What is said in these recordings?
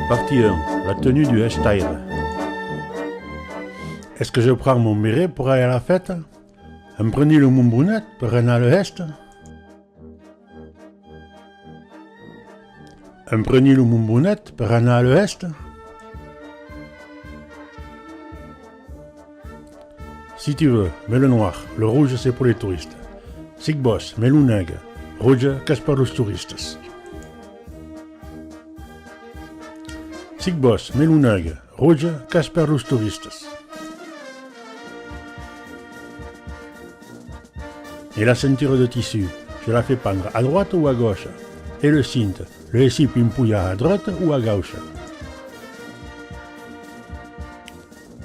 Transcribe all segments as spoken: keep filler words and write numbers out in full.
Partie un, la tenue du hestaire. Est-ce que je prends mon béret pour aller à la fête ? Em preni lo mon bonet per anar a la hèsta? Em preni lo mon bonet per anar a la hèsta? Si tu veux, mets le noir, le rouge c'est pour les touristes. Sic vòs, mets lo negre, roge qu'es per los toristas. Sic vòs, mets lo negre, roge qu'es per los toristas. Et la ceinture de tissu, je la fais pendre à droite ou à gauche? E le cint, le hèssi pimpolhar a dreta o a gaucha?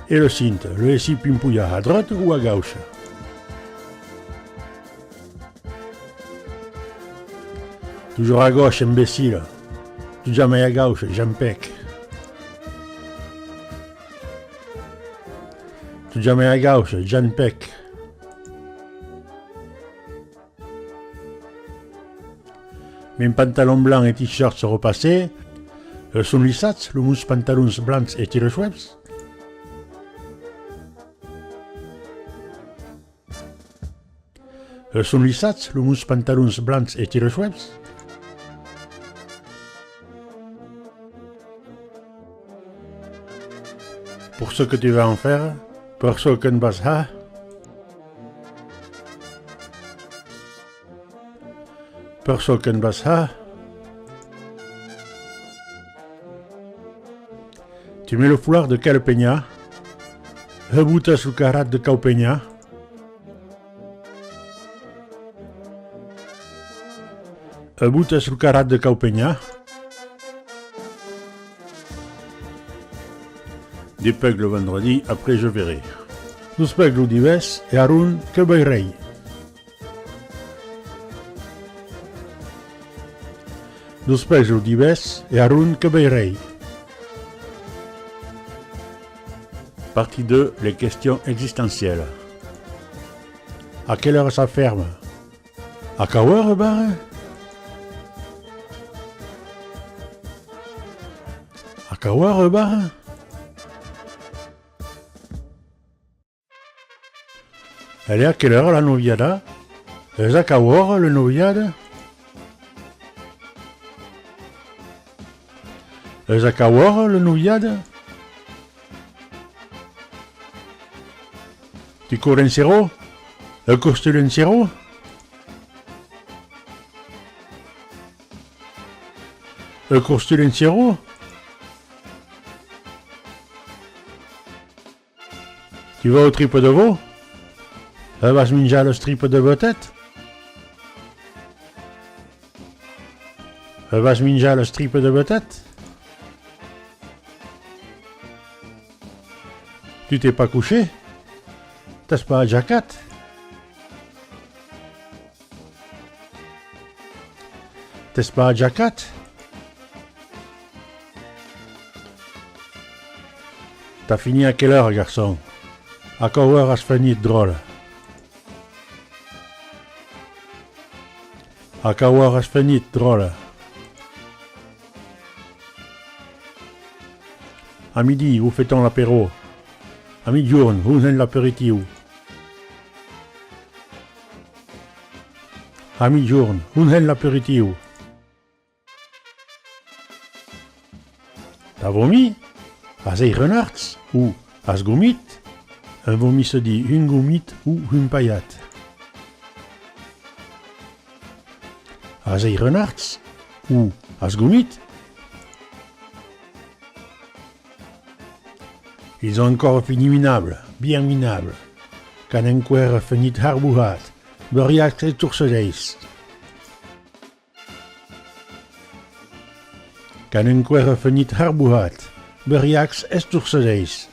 E le cint, le hèssi pimpolhar a dreta o a gaucha? Toujours à gauche, imbécile. Totjamai a gaucha, Jean Pec. Totjamai a gaucha, Jean Pec. Mes pantalons blancs e t-shirts repassés, euh, son lissats los mos pantalons blancs e tiresuèvs? Euh, son lissats los mos pantalons blancs e tiresuèvs? Pour ce que tu vas en faire, per çò que'n vas har? Per çò que'n vas har? Tu mets le foulard de quel penya? Hebotas lo carrat de quau penya? Hebotas lo carrat de quau penya? Despèc lo vendredi, après je verrai. Despèc lo divèrs e arron que veirèi. Despèc lo divèrs e arron que veirèi. Partie deux, les questions existentielles. A quelle heure ça ferme? A quau ora barra? A quau ora barra? Elle est à quelle heure la noviada? Es a quau ora la noviada? Es a quau ora la noviada? Tu cors en siró? E cors tu en siró? E cors tu en siró? Tu vas au tripa de vo? E vas minjar las tripas de Botet? E vas minjar las tripas de Botet? Tu t'es pas couché? T'as pas ajacat? T'es pas ajacat? T'as fini à quelle heure, garçon? A quau ora as fenit, dròlle? A quau ora as fenit, dròlle? À midi, où fait-on l'apéro? A migjorn, ont hèn l'aperitiu? A migjorn, ont hèn l'aperitiu? T'as vomi? As hèit renards o as gomit? Un vomi se dit un gomit ou un palhat. As hèit renards o as gomit? Ils ont encore fini minables, bien minables. Qu'an enqüèra fenit harbohats, beriacs e torcedeis. Qu'an enqüèra fenit harbohats, beriacs e torcedeis.